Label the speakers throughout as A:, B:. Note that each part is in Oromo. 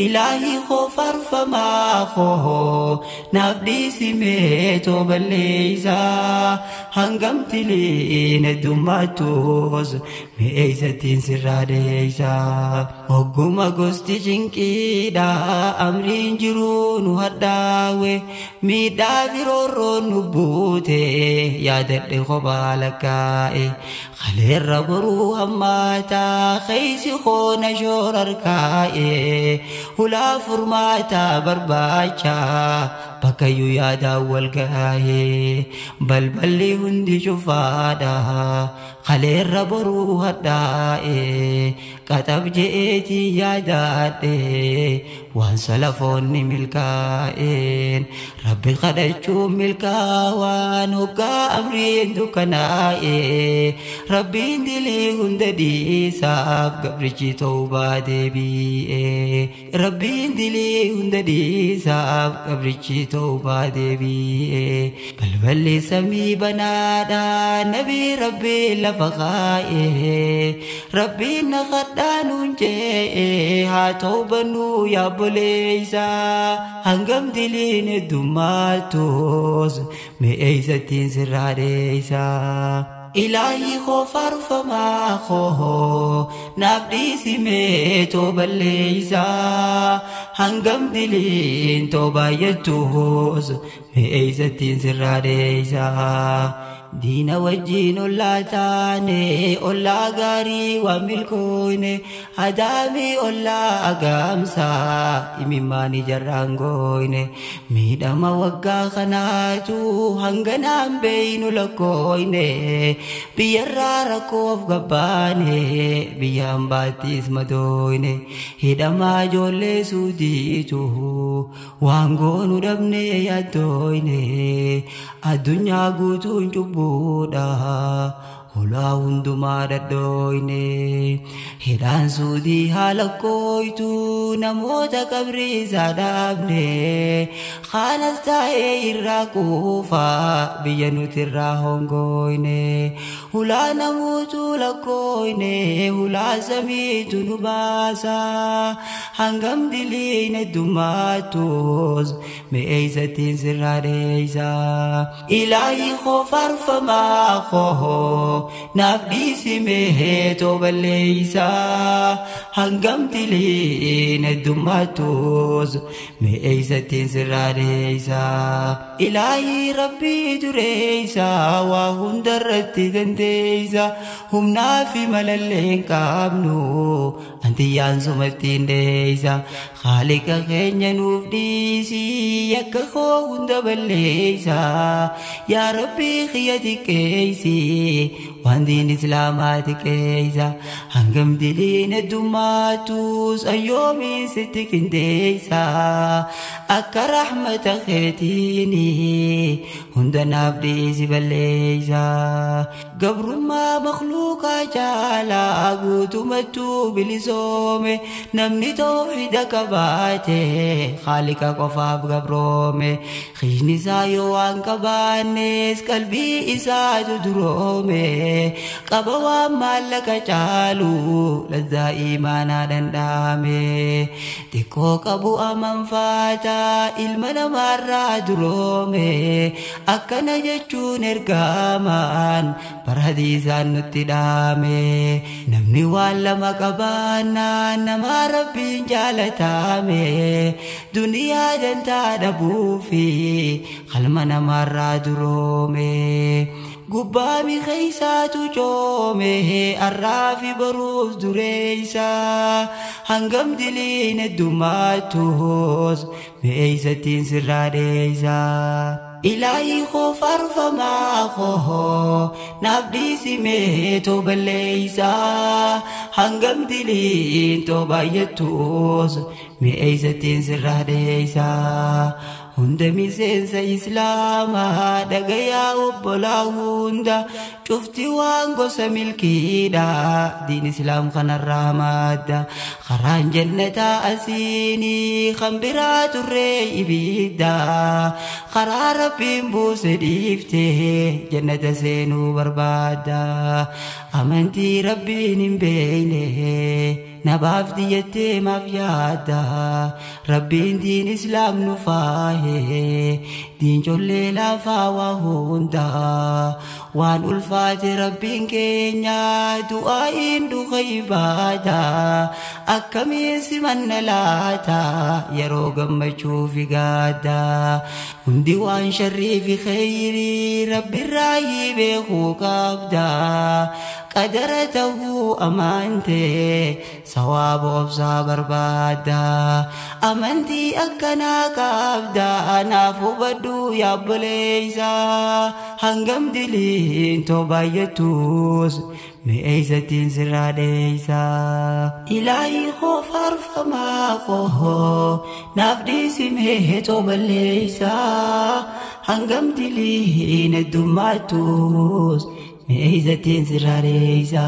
A: Ilaahii koo faarfamaa koo naaf dhiisimee tooballeeysaa hangam tiliin heddummaattus mi'eessattiin sirraa deeysaa. Hogguma gosti cinqiidha amriin jiruu nu hadhaawe miidhaa firoorroon nu buute yaadadhe kophaa lakkaa'e kaleerra boruu hammaataa keeysi koona shoorarkaa'e. Hulaa furmaataa barbaacha bakkayyuu yaadaan wal gaahee balballi hundi cufaadha kaleerra boruu hadhaa'e qaxab je'eetiin yaadaadhe waan salafoonni milkaa'een rabbi kadhachuun milkaawaan hoggaa amriin dukkanaa'e rabbiin dilii hunda dhiisaaf gabrichi tawbaa deebi'e rabbiin dilii hunda dhiisaaf gabrichi tawbaa deebi'e balballi samii banaadha nabii rabbiin lafa kaa'e rabbiin na kadhaanuun je'e haa tawbannuu yaabboleeysa hangam diliin heddummaattus mi'eessattiin sirraa dheeysa. Ilaahii koo faarfamaa koo naaf dhiisimee tooballeeysaa hangam diliin toobaayattus mi'eessattiin sirraa dheeysaa. Diina wajjiin ollaa taane ollaa gaarii waan milkooyne adaamii ollaa agaamsaa imimmaan ijarraan gooyne miidhama waggaa kanaatu hanganaan beeynu lakkooyne biyyarraa rakkoof gabbaane biyya hambaattis madooyne hidhamaa ijoollee suudiitu waan goonu dhabne yaaddooyne addunyaa guutuun cubbuu buudha hulaa hundumaa dhadhooyne hidhaan suudii haala kooytu namoota qabrii isaa dhaabne kaanas taa'ee irraa quufaa biyya nuti irraa hongooyne hulaa namootu lakkooyne hulaa samiitu nu baasa hangam diliin heddummaattus mi'eessattiin sirraa dheeysa. Ilaahii koo faarfamaa koo naaf dhiisimee tooballeeysaa hangam diliin heddummaattus mi'eessattiin sirraa dheeysaa. Ilaahii rabbii dureeysaa waa hundarratti dandeeysa humnaa fi malallee hin qabnu antiyyaan sumattiin dheeysa Haaliqa keenya nuuf dhiisii yakka koo hunda balleeysa yaa rabbii kiyya xiqqeeysi waan diin islaamaa xiqqeeysa hangam diliin heddummaattus ayyoomiin sitti qindeeysa akka rahmata keetiini hunda naaf dhiisi balleeysa gabrummaa makluuqaa caalaa guutumattuu bilisoome namni tawxiida qabaate Haaliqa qofaaf gabroome xiisni isaa yoo waan qabaannes qalbii isaatu duroome qaba waan maallaqa caalu lazzaa imaanaa danda'ame xiqqoo qabu amanfaata ilma namaarraa duroome akkana jechuun ergamaan paradiisaan nutti dhaame namni waan lama qabaannaan nama rabbiin jaalatame duniyaa dantaa dhabuufi qalma namaarraa duroome. Gubbaa mi'eessaatu coome arraa fi boruus dureeysa hangam diliin heddummaattus mi'eessattiin sirraa dheeysa. Ilaahii koo faarfamaa koo naaf dhiisimee tooballeeysaa hangam diliin toobaayattus mi'eessattiin sirraa dheeysaa. Hunda miseensa islaamaa dhagayaa obbolaa hunda cufti waan gosa milkiidha diin islaam kanarraa madda karaan jannataa asiinii kan biraa turree ibidda karaa rabbiin buuse dhiiftee jannata seenuu barbaadda amantii rabbiin hin beeyne. Nabaaf diyattee maaf yaadda Rabbiin diin islaam nu faahe diin jollee lafaa waa hunda waan ulfaate Rabbiin keenya du'aa'iin dhuga ibaada akkamiin simanna laata yeroo gammachuu fi gaadda hundi waan sharrii fi khayrii Rabbirraa beekuu qabda qadara ta'uu amante sawaaba obsaa barbaadda amantii akkanaa qabda naaf hubadhu yaabboleeysa hangam diliin too baay'attus mi'eeysattiin sirraa dheeysa Ilaahii koo faarfamaa koo naaf dhiisimee too balleeysa hangam diliin heddummaattus mi'eeysattiin sirraa dheeysa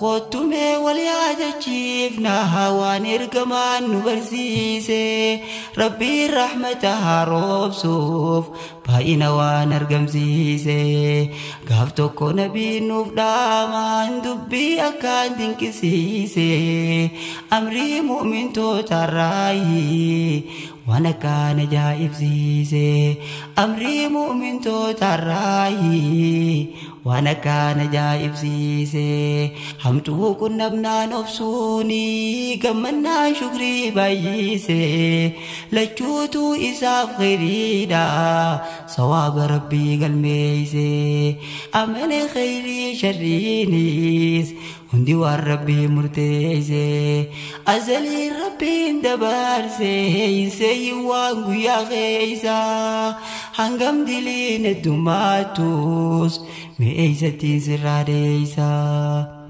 A: Kottumee wal yaadachiifna waan ergamaan nu barsiise Rabbiin rahmata haroobsuuf baay'ina waan argamsiise gaaf tokko nabiin nuuf dhaamaan dubbii akkaan dinqisiise amrii mu'mintoota raayi waan akkaan ajaa'ibsiise amrii mu'mintoota raayi waan akkaan ajaa'ibsiise hamtuu qunnamnaan obsuuni gammannaan shukrii baay'ise lachuutu isaaf khayriidha sawaaba rabbii galmeeyse amane khayrii sharriinis hundi waan rabbii murteeyse azaliin rabbiin dabarse hin seeyin waan guyyaa keeysa hangam diliin heddummaattus mi'eeysattiin sirraa dheeysa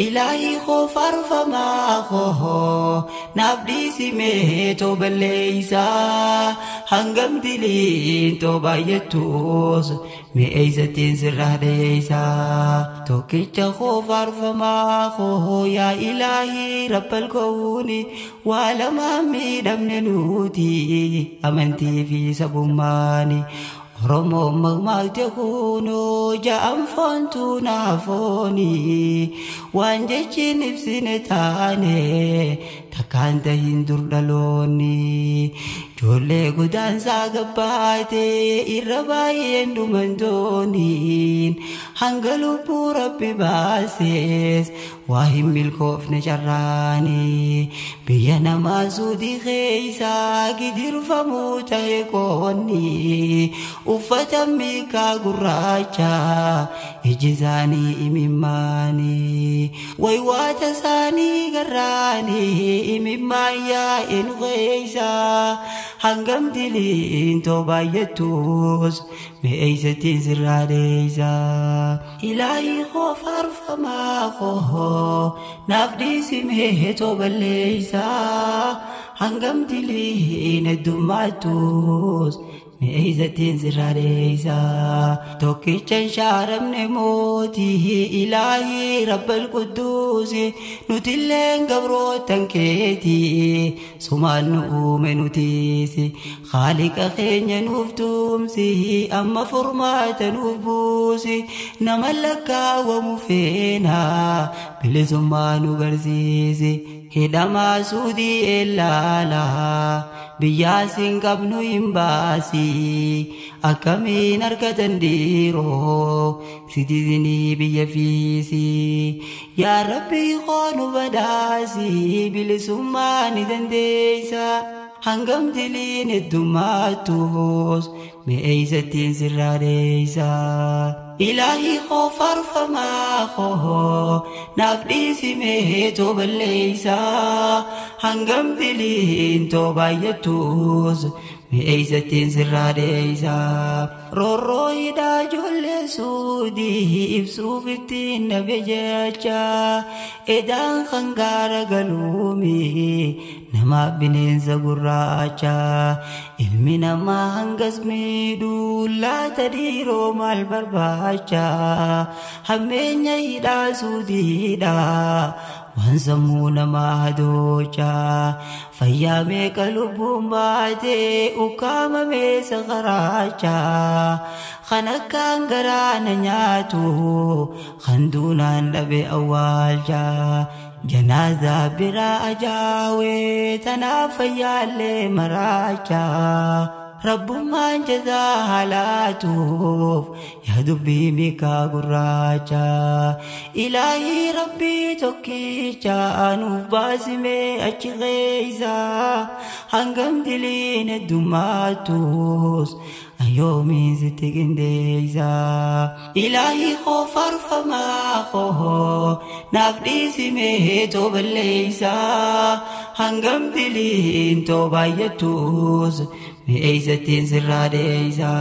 A: Ilaahii koo faarfamaa koo naaf dhiisimee too balleeysa hangam diliin too baay'attus mi'eeysattiin sirraa dheeysa Tokkicha koo faarfamaa koo yaa ilaahii rabbal kawni waa lamaan miidhamne nuti amantii fi sabummaani Oromoo mammaakte kunoo ja'an foontuu naafooni waan jechiin ibsine taane takkaan tahin dur dhaloonni ijoollee godaansaa gabbaate irra baay'een dhumantooniin hanga lubbuu rabbi baases waa hin milkoofne carraani biyya namaa suudii keeysaa gidirfamuu ta'e qoonni uffata miikaa gurraacha iji isaanii imimmaani waywaata isaanii garraanii imimmaan yaa'een keeysa hangam diliin too baay'attus mi'eeysattiin sirraa dheeysa Ilaahii koo faarfamaa koo naaf dhiisimee too balleeysa hangam diliin heddummaattus mi'eeysattiin sirraa dheeysa Tokkicha hin shaaramne mootii ilaahii rabbal qudduusi nutilleen gabrootan keetii sumaan nu uume nutiisi Khaaliqa keenya nuuf tumsi amma furmaata nuuf buusi nama lakkaawwamu feena bilisummaa nu barsiisi hidhamaa suudii eelaalaa biyyaas hin qabnu hin baasii akkamiin argatan dhiiroo sitizinii biyya fiisii yaa rabbii koo nu badhaasii bilisummaa ni dandeeysa hangam diliin heddummaattus mi'eeysattiin sirraa dheeysa Ilaahii koo faarfamaa koo naaf dhiisimee too balleeysa hangam diliin too baay'attus mi'eeysattiin sirraa dheeysa Roorroo hidhaa ijoollee suudii ibsuuf ittiin dhabe jecha edaan kan gaara galuumi namaaf bineensa gurraacha ilmi namaa hangas miidhuu laata dhiiroo maal barbaacha hammeenya hidhaa suudiidha waan sammuu namaa hadoocha fayyaa meeqa lubbuun baatee ukkaamamee sakaraacha kan akkaan garaana nyaatu kan duunaan dhabe awwaalcha. Janaazaa biraa ajaawee tanaaf fayyaallee maraacha. Rabbummaan jazaa haalaatuuf yaa dubbii mikaa gurraacha. Ilaahii rabbii tokkicha nuuf baasimee achi keessa. Hangam diliin heddummaattus ayyoomiin sitti qindeessa. Ilaahii koo farfamaa koo naaf dhiisimee too balleessa. Hangam diliin too baay'attus mi'eessattiin sirraa dheessa.